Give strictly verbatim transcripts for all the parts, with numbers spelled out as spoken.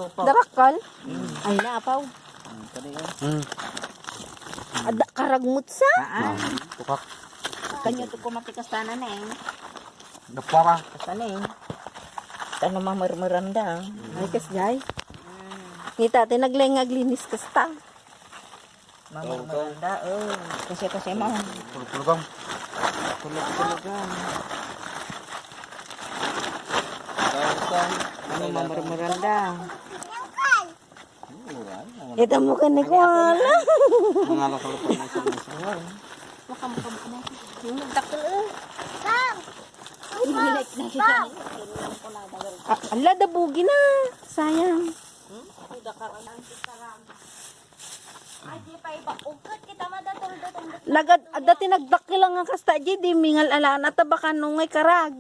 Darakkel? Ay, naapaw. Hmm. Adda karagmut sa? Ah, tukak. Kanyo to kumatikas tanan eh. Dapara. Kastan eh. Tano mamermeranda. Ay, kasjay. Ngita, ti naglengag linis kasta. Mamermeranda, oh. Kasi, kasi, ma. Kulog-kulog ang. Kulog-kulog ang. Ano, mamermeranda? Ito mo ka ni Kuala. Ang alak-alak na sa mga. Maka, maka, maka, maka. Dakkel, eh. Ah, ala, dabugi na. Sayang. Nagad, adda ti nagdakkel nga kasta, di, di mingal-alaan, ata baka no ngay karag.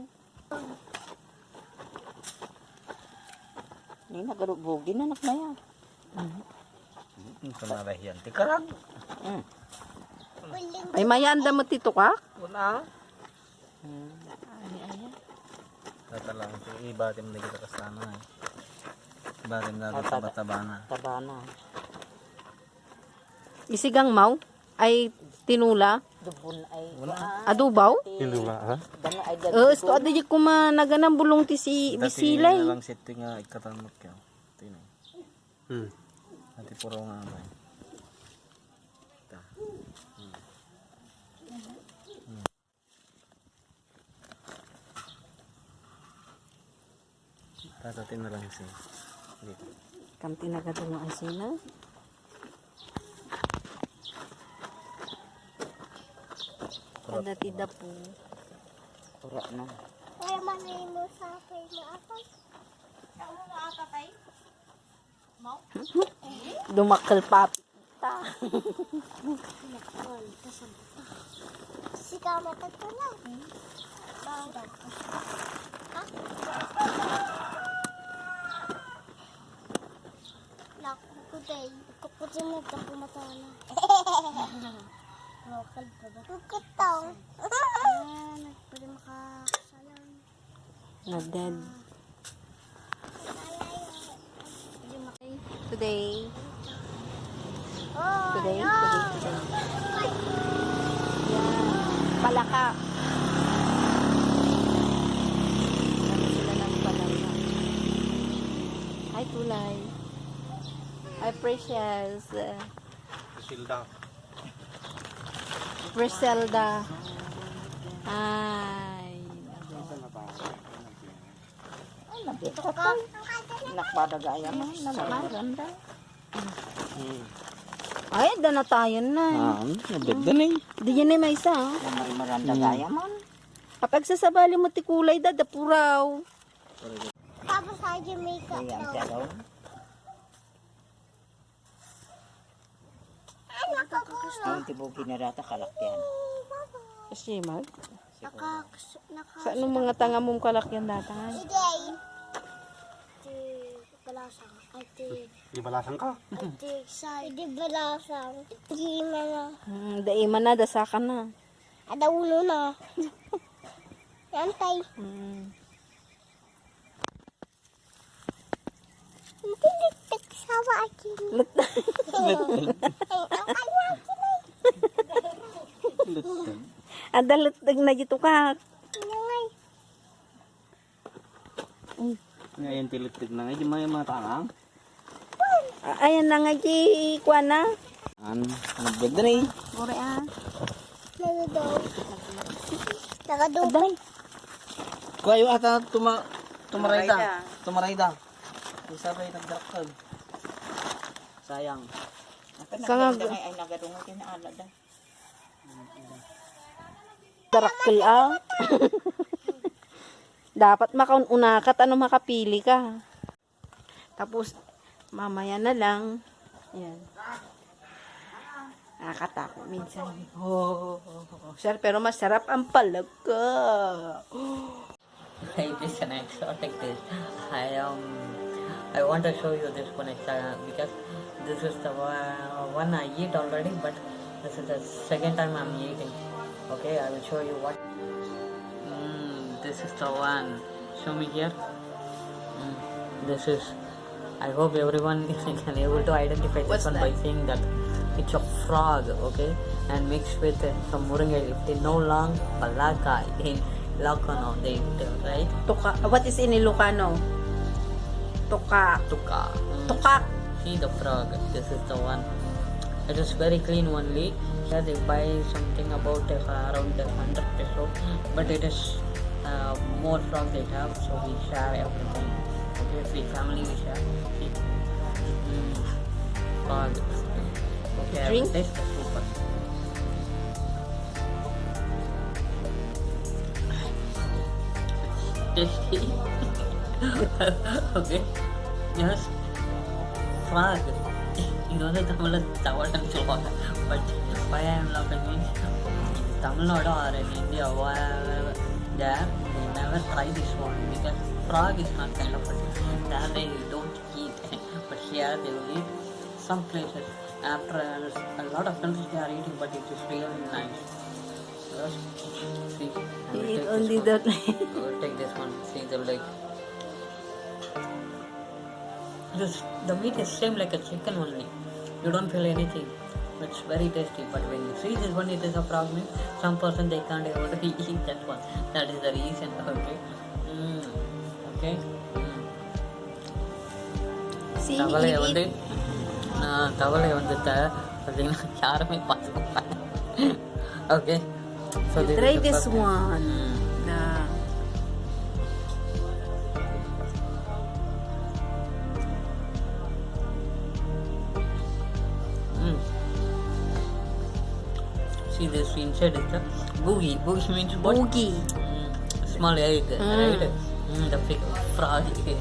Ni nagarubugi na nakmaya. Ang kanarahian ti karag. Mm. Ay, maya, anda mo ti tukak? Wala. Hmm. Ay, ay. Tata lang, ibatim na kita kasama, eh. Ibatim na, taba-taba na. Taba na. Isigang maw? Ay, tinula? Dubon ay, wala. Kuan. Adubaw? Tinula, ha? Dano ay. Eh, isto, adi, di ko managanan bulong ti si Bisilay. Dati na lang sette nga ikatamot ka. Tino. Hmm. Ati puro nga amay. Ta. Hmm. Hmm. Tatatin na lang siya. Dito. Kam ti nagadungo a sina. Kada ti dapu. Kura na. Kaya man mo sa pay mo ako. Kamu mo ata tayo? Dumakkel pa ita. Sika matagtala. Naku, kuday. Kukutin na ito pumatala. Lokal pa ba? Kukutong. Ah, nagpwede makasalang. Nagdad. Today. Today, today, today. Yan. Palaka. Ano sila ng palaka? Hi, Tulay. Hi, Precious. Isilda. Griselda. Ay. Ay, nabito ka pa. Nakbadagaya man. Namaranda. Hmm. Ay, da na tayo na. Ah, nabit din eh. Di yan eh, may isa, oh. Namaranda gaya man. Kapag sasabali mo ti kulay, dadapuraw. Tapos sa Jamaica daw. Ang tibuki na data kalakyan. Kasi mag? Naka-, naka-, sa anong mga tanga mong kalakyan data nga? Sige. Di balasang. Ay, di. Di balasang ka? Ay, di, say. Di balasang. Di mana. Hmm, daima na, dasa ka na. Ada ulo na. Yan, tay. Hmm. Hindi, litik sawa akin. Lut-, ang kanya akin eh. Lutang. Ada lutang na dito ka. Ano nga eh? Ay. Ngayon, ti lutang na nga, di may matangang. Ah, ayan na nga, di kuha na. An, nagdadre. Ore, ah. Nagadaw. Nagadaw. Aday. Kuwayo ata tuma-, tumarayda. Tumarayda. Tumarayda. Isa ba yung nagdraktan? Sayang. Ata kangag- nagdraktan ay, ay, nagadungo, kinaala da. Darakkel, ah. Dapat makaun-una ka, tano makapili ka. Tapos, mamaya na lang. Ayan. Nakakatakot minsan. Oh, oh, oh, oh. Sir, pero masarap ang palaka. It is an exotic dish. I, um, I want to show you this one extra because this is the one, one I eat already, but this is the second time I'm eating. Okay, I will show you what. Mm, this is the one. Show me here. Mm, this is I hope everyone can able to identify this What's one by that? Saying that it's a frog, okay, and mixed with uh, some moringa leaf. They no long balaka in Ilocano, they tell, right? Tuka. What is in Ilocano? Tuka. Tuka. Mm. Tuka. See the frog. This is the one. It is very clean only. Yeah, they buy something about uh, around the hundred peso, but it is uh, more frog they have, so we share everything. Okay, we family we share. See? Mm. Frog. Okay, I will Drink? Taste the soup. Tasty. Okay. Yes. Frog. Ino na tama lang tawag ng tsuka. But why I'm laughing means, in Tamil Nadu or in India, wherever there, they never try this one because frog is not kind of a thing. There they don't eat. But here they will eat some places. After a lot of countries they are eating, but it is really nice. Yes. See, I will Eat take only this one. That. I will take this one. See the leg. This, the meat is same like a chicken only. You don't feel anything. It's very tasty. But when you see this one, it is a frog meat. Some person they can't able to eat that one. That is the reason. Okay. Mm. Okay. Mm. See, tavale eat, eat. Onde. Na tavale onde ta. Pwede na. Charme pa. Okay. So you this try is the this first one. Mm. The Mm. See this inside is the boogie. Boogie means what? Boogie. Mm. Small egg, mm, right? Mm, the fi- frog egg.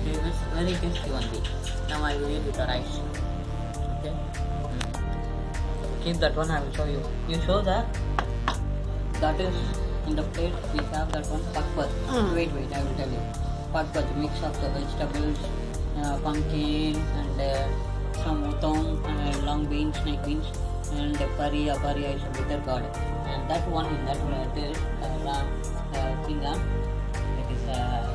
It's very tasty only. Now I will eat with the rice. Okay. Keep that one, I will show you. You show that. That is in the plate. We have that one. Pakbet. Mm. Wait, wait. I will tell you. Pakbet, mix of the vegetables, uh, pumpkin and uh, some utong, uh, long beans, night beans, and the paria. Paria is a bitter gourd. And that one in that one, uh, there is uh, ram, uh, thing, uh, it is uh,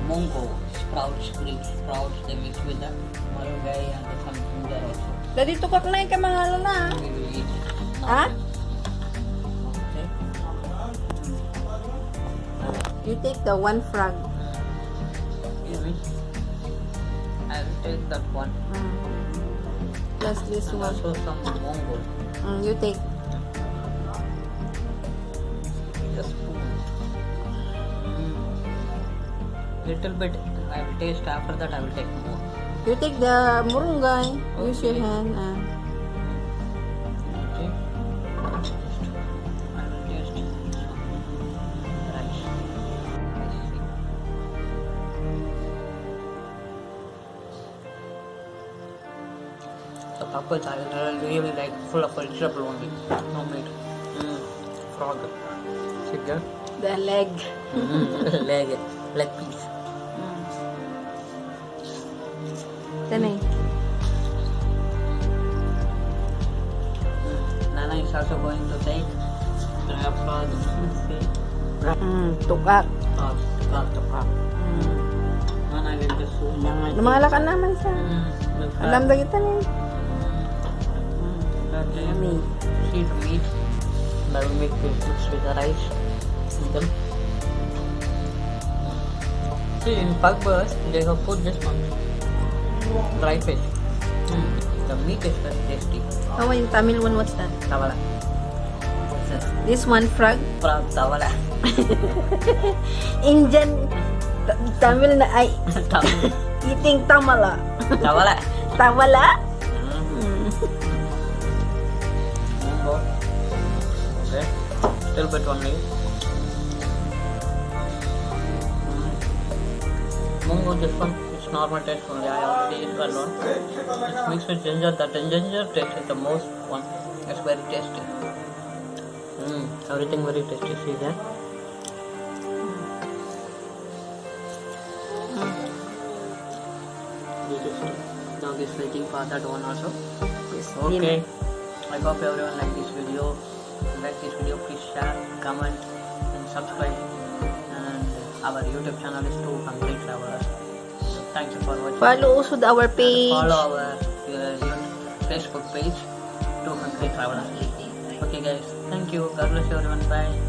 mungo sprouts, green sprouts. They mix with the Malunggay and some ginger also. Dadi tukak na yung kamangalan na. We will eat. Ha? Okay. You take the one frog. Excuse me. I will take that one. Mm. Plus this and one. Also some mongo. Mm, you take. Just spoon. Mm. Little bit I will taste, after that I will take more. You take the murunggay. Use your hand. Ah. Okay. I will taste rice. The purple salad are really, like, full of vegetable only. No meat. Mm, frog. Sige. The leg. Mm, leg. Leg piece. Mm. Tanay. Mm, Nana is also going to take the frog. Mm, tukak. Oh, tukak, tukak. Mm. Nana will just soon. Namalakan naman sa. Mm, alam na kita ni. Yummy. Seaweed. Marmit with, with the rice. Ito. See, in Pakbet, they have put this one. Dry fish. Mm. The meat is very tasty. Oh, in Tamil one, what's that? Tavala. This one, frog? Frog, tavala. Indian, Ta- Tamil na, ay, Tamil. Eating tamala. Tavala. Tavala? Mm. Mungo. Okay. Little bit only. Mm. Mungo, this one is normal taste only. I already eat alone. It's mixed with ginger. That ginger taste is the most one. It's very tasty. Mm. Everything very tasty. See there. Beautiful. Dog is waiting for that one also. Yes, okay. I hope everyone like this video. Like this video, please share, comment, and subscribe. And our YouTube channel is Two Hungry Travelers. Thank you for watching. Follow also our page. Follow our uh, Facebook page, Two Country Travel Activity. Okay, guys. Thank you. God bless you, everyone. Bye.